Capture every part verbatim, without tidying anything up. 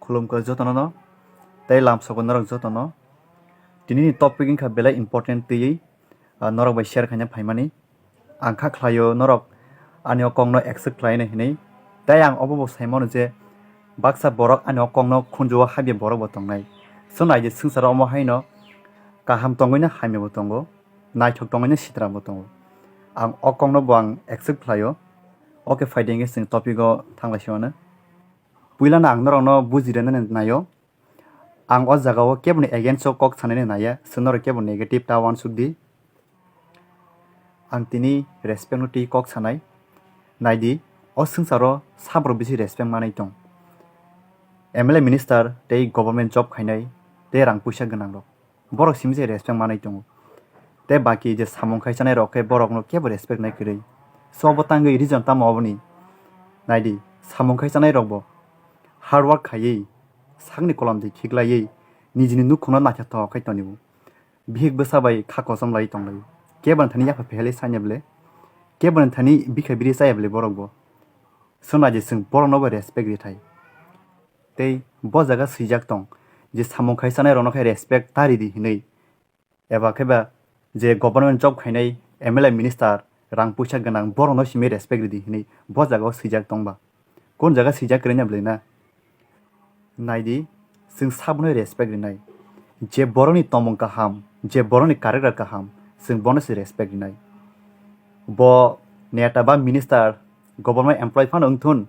Khulumkha jotono no, tei lamsogo norok jotono. Tini ni topic wngkha belai important twiwi, ah, norok bai share khaina phaimani. Ang kha khlaio norok ani o kokno accept khlaina hinwi. Tei ang obo bo sai mano je baksa borok ani o kokno khunju o habya borok bo tongnai. So nai di swngcharo omo haino kaham tongwi no hamya bo tongo, naithok tongwi no sitra bo tongo. Ang o kokno bo ang accept khlaio. Okay, phai di hwnkhe chwng topic o thanglai si mano. Puila no ang norokno bujirina naio. Ang o jagao keboni against o kok sanani naiya, chwng norok kebo negative ta uansuk di. Ang tini respect no twi kok sanai. Nai di, o swngcharo sabrok bisi respect manwi tong. M L A minister tei government job khainai tei rang puisa gwnang rok. Borok simi se respect manwi tongo. Tei baki je samung khai chanai rok khe borok no kebo respect nai kwrwi. So bo tangwi reason tamo oboni? Nai di, samung khai chanai rok bo hard work khaiwi, sakni kolom di khiklaiwi, nijini nukhungno naithothok khai tonio. Bihik bwsa bai kha kosom lai tonglai. Keboni thani yapha phehelwi sanya ble. Keboni thani bikha biri chaya ble borok bo. Sona je chwng borok no bo respect rithai. Tei bo jaga swijak tong je samung khai chanai rok no khe respect ta ridi hinwi. Eba khe ba je government job khainai M L A minister rang puisa gwnang borok no simi respect ridi hinwi bo jaga o swijak tong ba. Kon jaga swijak kwrwini bwlwi na? Nai di, chwng sabono respect rinai. Je borokni tomung kaham, je borokni character kaham, chwng bono se respect rinai. Bo neta ba minister, government employee phano wngthun,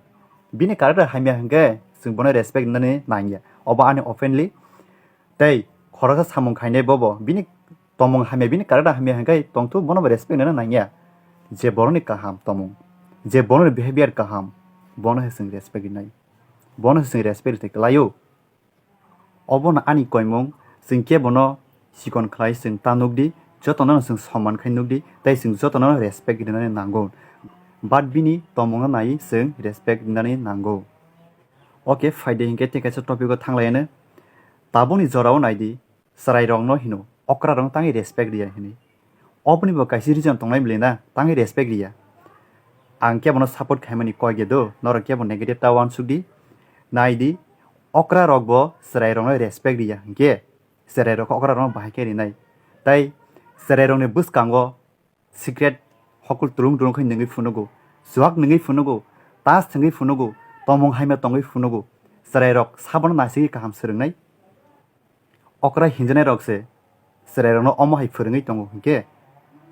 bini character hamya hwnkhe chwng bono respect rinani nangya. Obo ani openly. Tei khoroksa samung khainai bobo bini tomung hamya, bini character hamya hwnkhe tongthu, bono bo respect rina nangya. Je borokni kaham tomung, je borokni behavior kaham, bono se chwng respect rinai. Bono se chwng respect rithai kwlaio. Obono ani koimung, chwng kebono chikon khlai chwng ta nukdi, jotono chwng soman khai nukdi, tei chwng jotono respect rinani nango. But bini tomungno nai chwng respect rinani nango. Okay, phai de hinkhe tei kaisa topic o thanglaiano. Tabukni jorao nai di, chwrairokno hino, okrarokno tangwi respect riya hinwi. Oboni bo kaisa reason tongnai bwlwi na, tangwi respect riya. Ang kebono support khaimani koi ge do, norok kebo negative ta uansuk di. Nai di, okrarok bo chwrairokno respect riya hinkhe, chwrairok okrarokno bahai khe rinai. Tai chwrairokni bwskango secret hokol tulung tulung khe nungwi phunugo, chuak nungwi phunugo, tas thwngwi phunugo, tomung hamya tongwi phunugo. Chwrairok sabono naisigwi kaham swrwngnai. Okra hinjanai rok se chwrai rok no omo hai phwrwngwi tongo hinkhe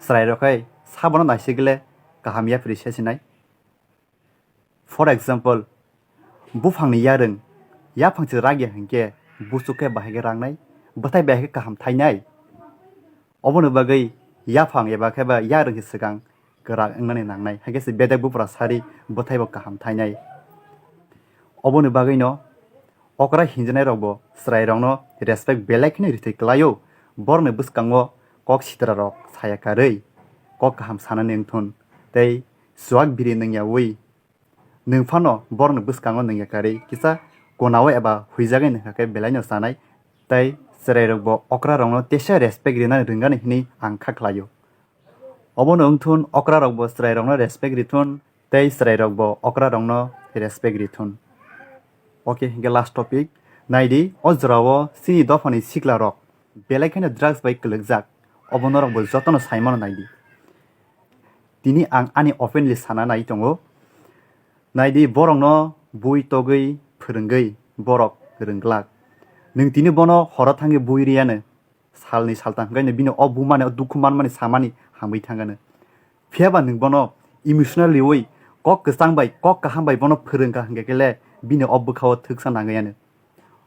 chwrai rok hai sabono naisigwle kaham yapri sesinai. For example, buphang ni yarwng yaphang se rak ya hinkhe buchuk khe bahai khe raknai, bwthai bahai khe kaham thainai. Oboni bagwi yaphang eba khe ba yarwng se swkang kwrak wngnani nangnai, hakhe se bedek buphra sari bwthaibo kaham thainai. Oboni bagwino okra hinjanai rokbo chwrai rokno respect belai kheno rithai kwlaio, borokni bwskango kok sitra rok saya karwi kok kaham sanani wngthun tei chuak biri nungyawi nwng phano borokni bwskango nungya karwi kisa konao eba huijagwi nungkha khe belaino chanai tei chwrai rokbo okra rokno tesa respect rinani rwngani hinwi ang kha khlaio. Obono wngthun okra rokbo chwrai rokno respect rithun tei chwrai rokbo okra rokno respect rithun. Okay, hinkhe last topic. Naidi, o jorao chini dophani sikla rok belai kheno drugs bai kwlwkjak. Obo norokbo jotono saimano naidi. Tini ang ani openly sana nai tongo. Naidi, borokno bui togwi phwrwngwi borok rwngglak. Nwng tini bono horo thangwi bui riyano. Salni saltang hwnkhe bini o bumani, o dukhu manmani samani hamwi thangano. Phiyaba nwng bono emotional riwi kok kwchang bai, kok kaham bai bono phwrwngkha hwnkhe khe le bini o bwkhao thwksa nangwi ano.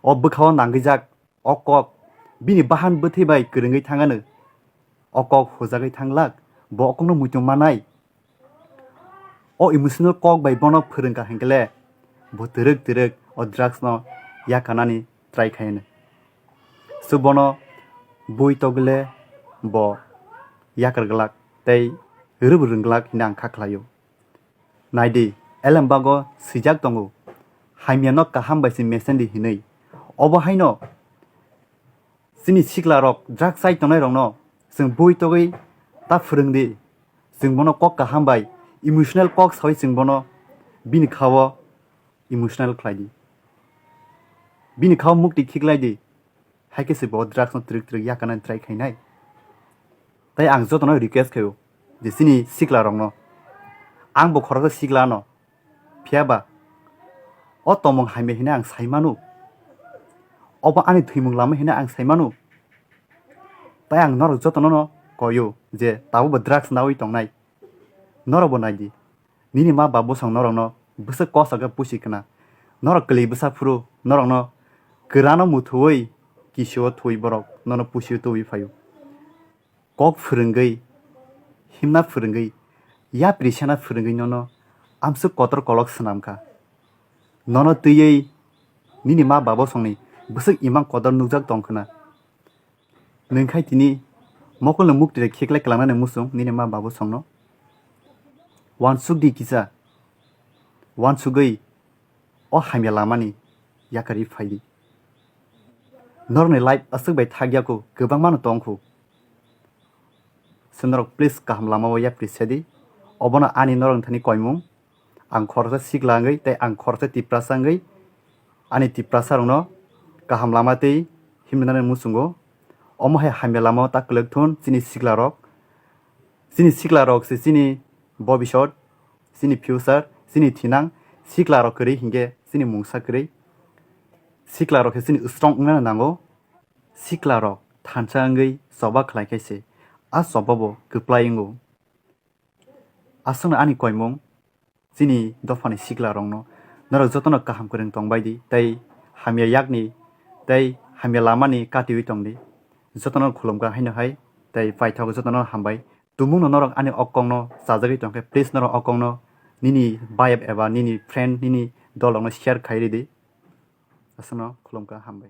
O bwkhao nangwijak o kok bini bahan bwthwi bai kwrwngwi thangano. O kok hujagwi thanglak, bo o kokno muitu manai. O emotional kok bai bono phwrwngkha hinkhe le bo twrwk twrwk o drugs no yakarnani try khaino. So bono bui togwle bo yakar glak tei rwb rwng glak hinwi ang kha khlaio. Naidi, elem bago swijak tongo, hamya no kaham bai se mesen di hinwi. Obo haino chini sikla rok drugs chai tongnai rokno chwng bui togwi ta phwrwng di. Chwng bono kok kaham bai emotional kok sawi chwng bono bini khao emotional khlai di. Bini khao mukti khiklai di. Hai khe se bo drugs no twrwk twrwk yakarnani try khainai. Tai ang jotono request khaio je chini sikla rokno, ang bo khoroksa sikla no, phiya ba o tongmung hamya hinwi ang sai mano, obo ani thwimung lama hinwi ang sai mano. Tai ang norok jotono no koio je tabuk bo drugs nawi tongnai, norok bo nai di. Nini ma ba bwsong norokno bwswk kosa khe pusi khna. Norok kwlwi bwsa phuru norokno kwrano muthuwi kisio thuwi borok nono pusio tuwi phaio. Kok phwrwngwi, himna phwrwngwi, yapri sena phwrwngwi nono amswk kotor kolok swnam kha. Nono twiwi nini ma ba bwsongni bwswk imang kotor nukjak tong khna. Nwng khai tini mokolni mukti bai khiklai kwlangnani muchung nini ma ba bwsongno. Uansuk di kisa, uansugwi o hamya lamani yakarwi phai di. Norokni life aswk bai thakya kho, kwbangmano tong kho. Se norok please kaham lama o yapri se di. Obono ani norok thani koimung. Ang khoroksa sikla wngwi tei ang khoroksa Tiprasa wngwi ani Tiprasa rokno kaham lama tei himnani muchungo. Omo hai hamya lama o ta kwlwk thun chini sikla rok. Chini sikla rok se chini bobisot, chini future, chini thinang. Sikla rok kwrwi hinkhe chini mungsa kwrwi. Sikla rok khe chini strong wngnani nango. Sikla rok thansa wngwi choba khlai khe se a choba bo kwplai wngo. Aswkno ani koimung chini dophani sikla rokno, norok jotono kaham kwrwng tong bai di tei hamya yakni tei hamya lamani katiwi tong di. Jotono khulumkha haino hai tei paithak jotono hambai. Tumungno norok ani o kokno chajagwi tong khe please norok o kokno nini bayap eba nini friend nini dol rokno share khai ridi. Aswkno khulumkha, hambai.